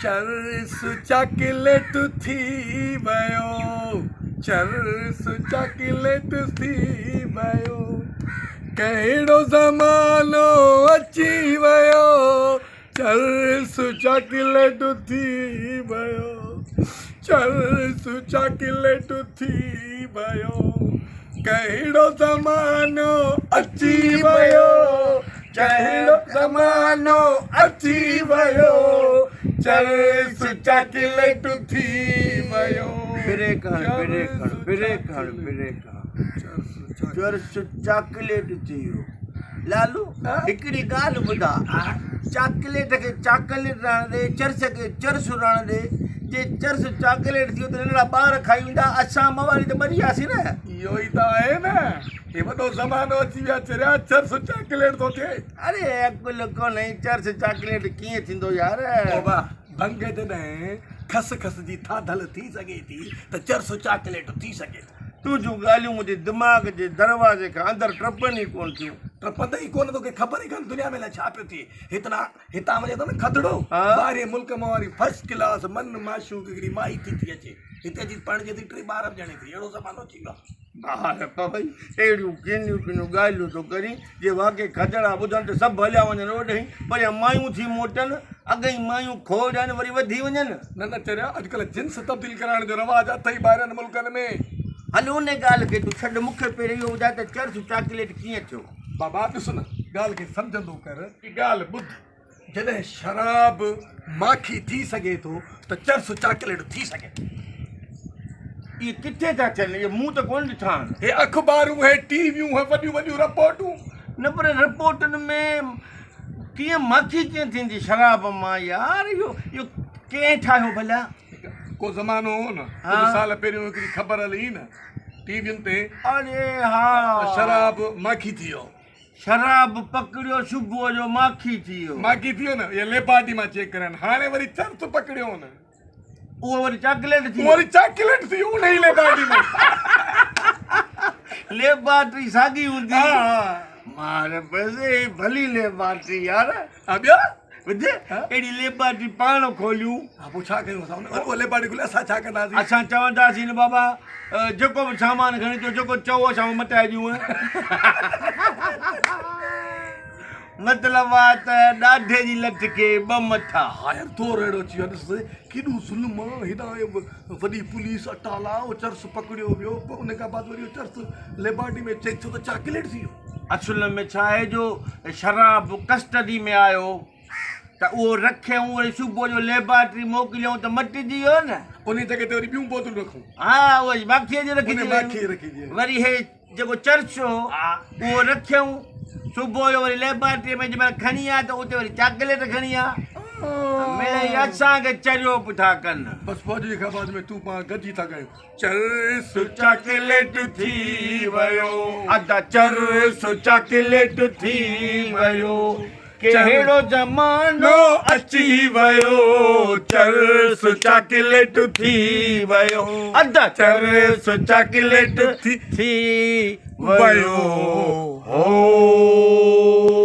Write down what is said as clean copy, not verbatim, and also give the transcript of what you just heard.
چرس چاڪليٽ ٿي ويو، چرس چاڪليٽ ٿي ويو، ڪهڙو زمانو اچي ويو، چرس چاڪليٽ ٿي ويو، چرس چاڪليٽ ٿي ويو، ڪهڙو زمانو اچي ويو، ڪهڙو زمانو اچي ويو، چرس چاڪليٽ ٿي ويو. بريڪ هڻ بريڪ هڻ بريڪ هڻ بريڪ هڻ چرس چاڪليٽ ٿي ويو. لالو هڪڙي ڳالهه ٻڌا چاڪليٽ کي چاڪليٽ رهڻ ڏي چرس کي چرس رهڻ ڏي جي چرس چاڪليٽ ٿي ويو ته ننڍڙا ٻار کائي ويندا اسان موالي ته مري وياسين نه. اهو ئي ته آهي نه هي وڏو زمانو اچي ويو آهي چريا چرس چاڪليٽ ٿو ٿئي. اڙي عقل ڪونهي چرس چاڪليٽ ڪيئن ٿيندو يار. بابا ڀنگ جڏهن کس کس جي ٿاڌل ٿي سگهي ٿي ته چرس چاڪليٽ ٿي سگهي ٿو. تنهنجون ڳالهيون منهنجي دماغ جي دروازي کان اندر ٽپن ئي ڪونه ٿيون. ٽپندي ئي ڪونه توکي خبر ئي ڪانه دنيا ۾ الائي ڇا پيو ٿئي. هتنا هتان وڃي ٿو نه کدڙو ٻاهرين ملڪ مان واري فرسٽ ڪلاس من معشوق هڪڙي مائي ٿي ٿي اچي هتي اچي پرڻجي ٿي ٽي ٻار به ڄڻي ٿي اهڙو زمانو اچي ويو آهي. ٻار پوي اهڙيون ڪنيون ڪنيون ڳالهيون ٿو ڪرين جي واقعي کدڙا ٻڌن ته سڀ هليا وڃن اوڏهين پريان مايون ٿي موٽن اڳئي مايون کوڙ آهن وري وڌي وڃن. نه نه چريا اڄڪلهه جنس تبديل ڪرائڻ جو رواج اٿئي ٻاهرين ملڪن ۾. هل ان ڳالهه کي تون ڇڏ مون کي پهرين اهو ٻڌاء ته چرس چاڪليٽ ڪيئن ٿيو؟ بابا ڏس نه ڳالهه کي سمجهندو ڪر. ڳالهه ٻڌ جڏهن شراب ماکي ٿي سگهي ٿو ته چرس چاڪليٽ ٿي سگهي ٿو. اهي ڪٿي ٿا ٿين؟ اهي مون ته ڪونه ڏٺا آهن. هي اخبارون، هي ٽي ويون، هي وڏيون وڏيون رپورٽون. نه پر رپورٽن ۾ ڪيئن ماکي ڪيئن ٿيندي شراب مان يار اهو اهو ڪنهن ٺاهيو ڀلا؟ ڪو زمانو هو نه ڪجهه سال پهريون هڪڙي خبر هلي هئي نه ٽي وين تي. اڙي ها. شراب ماکي ٿي ويو. شراب پڪڙيو صبح جو ماکي ٿي ويو. ماکي ٿي ويو نه اها ليبارٽي مان چيڪ ڪراين هاڻي وري چرس پڪڙيو نه. اهو وري چاڪليٽ ٿي ويو. وري چاڪليٽ ٿي ويو انهي ليبارٽي مان. ليبارٽي ساڳي هوندي. ها ها. مار بس هي ڀلي ليبارٽي يار. ها ٻيو. ٻڌ اهڙي ليبارٽي پاڻ کوليون. ها پوء ڇا ڪيون اسان اها ليبارٽي کولي اسان ڇا ڪنداسين. اسان چونداسين نه بابا جيڪو به سامان کڻي اچو جيڪو چئو اسان اهو مٽائي ڏيون. مطلب آ ته ڏاڍي جي لٺ کي ٻه مٿا. ها يار دور اهڙو اچي ويو آ ڏس ته ڪيڏو ظلم آ هيڏانهن وڏي پوليس اٽالا اهو چرس پڪڙيو ويو پوء ان کان بعد وري اهو چرس ليبارٽري ۾ چيڪ ٿيو ته چاڪليٽ ٿي ويو. اصل ۾ ڇا آهي جو شراب ڪسٽڊي ۾ آيو ته اهو رکيائون وري صبح جو ليبارٽري موڪليائون ته مٽجي ويو نه. انهي جڳهه تي وري ٻيون بوتلون رکون. ها اهو ماکيء جون رکجي ويون. وري هي جيڪو چرچ هو اهو رکيائون صبح جو وري ليبارٽري ۾ جنهن مهل کڻي آيا ته اتي وري چاڪليٽ کڻي آيا. مڙئي اسان کي چريو به ٿا ڪن. بس پوء اڄ کان بعد ۾ تون پاڻ گڏجي ٿا ڳايون. چرس چاڪليٽ ٿي ويو. ادا چرس چاڪليٽ ٿي ويو. ڪهڙو زمانو اچي ويو. چرس چاڪليٽ ٿي ويو. ادا چرس چاڪليٽ ٿي ويو. هو.